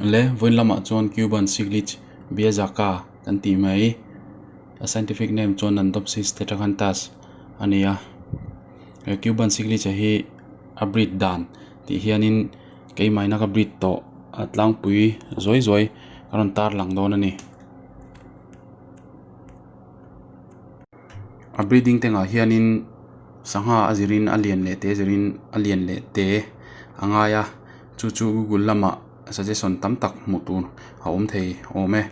Le vawiin lamah chuan Cuban Cichlid Biazaka kan tih mai a scientific name chuan Nandopsis tetracantha's a ni a he Cuban Cichlid hi a breed dan tih hianin keimahina ka breed tawh a tlangpui zuai zuai a rawn tarlang dawn a ni. A breeding tank ah hianin sangha a zirin a lian leh te zirin a lian leh te a ngai a chu chu google lamah suggestion tam tak hmuh tur a awm thei awm e.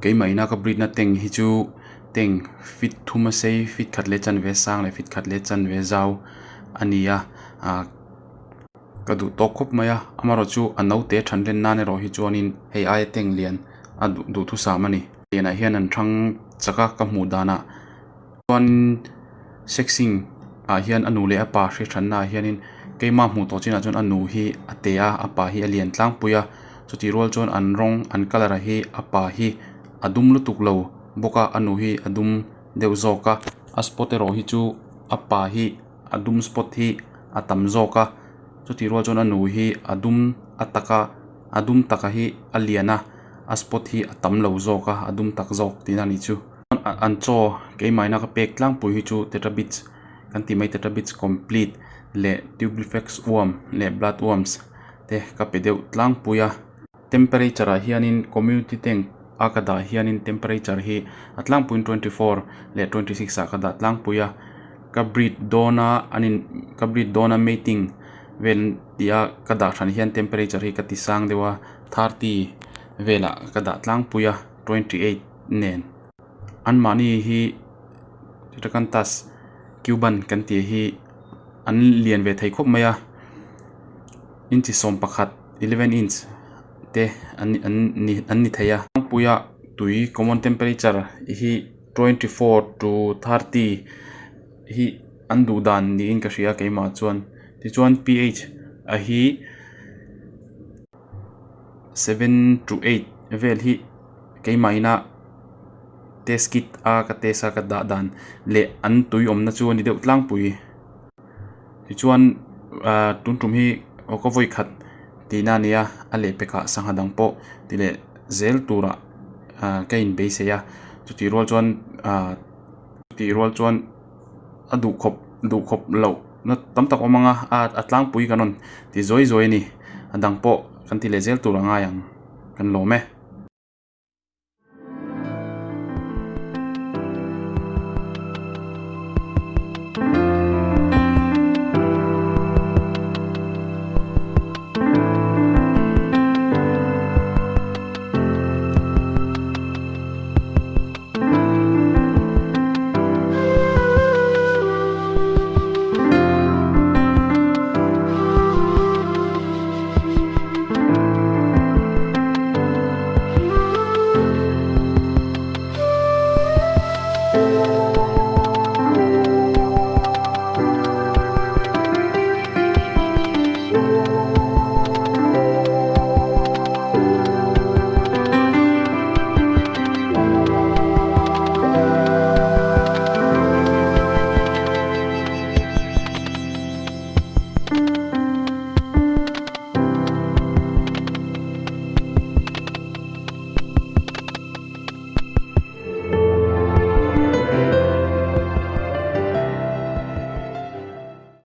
Keimah ina ka breed na tank hi chu tank feet thum a sei feet khat leh chanve sang leh feet khat leh chanve zau a ni a ah ka duh tawk khawp mai a amaherawh chu a naute than len nan erawh hi chuanin hei aia tank lian a duh duhthusam a ni. Lianah hian an thang chak a ka hmuh danah chuan sexing ah hian a nu leh a pa hriat hranna ah hianin keima hmuh tawh chinah chuan a nu hi a te a a pa hi a lian tlangpui a chutih rual chuan an rawng an colour ah hi a pa hi a dum lutuk lo bawk a a nu hi a dum deuh zawk a a spot erawh hi chu a pa hi a dum spot hi a tam zawk a chutih rual chuan a nu hi a dum a taka a dum taka hi a lian a a spot hi a tam lo zawk a a dum tak zawk tihna a nih chu an chaw keimah ina ka pek tlangpui hi chu tetrabits kan tih mai tetrabits complete leh tubifex worm leh blood worms te ka pe deuh tlangpui a temperature ah hianin community tank a ka dah hianin temperature hi a tlangpuiin 24 leh 26 ah ka dah tlangpui a ka breed dawn a an in ka breed dawn a mating vel tih a ka dah hran hian temperature hi ka ti sang deuh a. 30 velah ka dah tlangpui a 28 nen anmahni hi Tetracanthus cuban kan tih hi an lian ve thei khawp mai a inchi 11 11 inch te an an ni an ni thei a tlangpuia tui common temperature hi 24 to 30 hi an duh dan niin ka hria keimah chuan tichuan ph a hi. 7 to 8 vel hi keimah ina test kit a ka test a ka dah dan leh an tui awmna chu a ni deuh tlangpui tichuan ahh tun tum hi aw ka vawi khat tihna a ni a a lehpekah sangha dang pawh ti leh zel turah ahh ka inbeisei a chutih rual chuan ahh chutih rual chuan a duhkhawp duhkhawp loh na tam tak awm ang a a tlangpui kan rawn ti zuai zuai a ni a dang pawh kan ti leh zel tur a ngai ang kan lawm e.